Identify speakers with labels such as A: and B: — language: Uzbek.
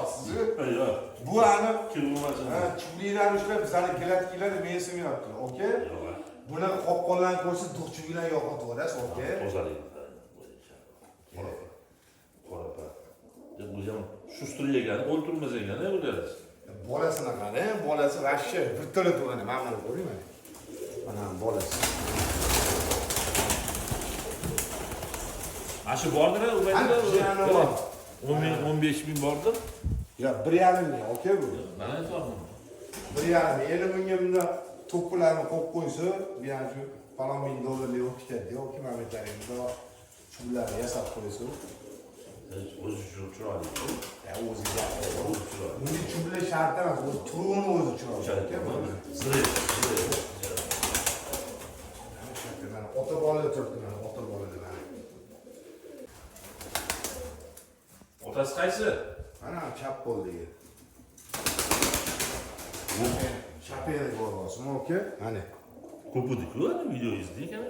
A: Deyapsiz.
B: Yo'q.
A: Bu ani
B: Kim bo'lmasin.
A: ha, chuvliklarni ushlab bizani gilatkilarni mensimayapti, aka. Bunaqa qopqonlarni ko'rsa duxchi bilan yo'qotib yuborasiz, aka.
B: Tozalik. Qora. Qora. O'zi ham shustri ekan, o'ltirmas ekan, o'ldirasiz.
A: Bolasini qarang, bolasi вообще vertolyot bo'lgan. Mana buni ko'ring mana. Mana bolasi.
B: Mana shu bordir,
A: Ana jiyani bor.
B: 10 ming, 15 ming bordir.
A: Ya 1,5 ming, aka bu.
B: Mana aytyapman.
A: 1,5 ming. Endi bunga bunda to'ppilarni qo'yib qo'ysa, bu ham shu falon ming dollarlik bo'lib ketadi. Yoki mamlakatlaringda chuvlarni yasab qo'ysa,
B: O'zi chiroyli.
A: ya o'zi gap.
B: O'zi chiroyli.
A: Bunga chuvlar shart emas, o'zi turug'ini o'zi chiroyli. Aka, bu.
B: Zir, zir.
A: Mana ota bola turibdi, mana ota bolada mana.
B: Otasi qaysi?
A: Mana chap qo'ldagi. Chap qo'lga ko'ryapsizmi, aka? Mana.
B: Ko'p edi-ku, video izlayotgan.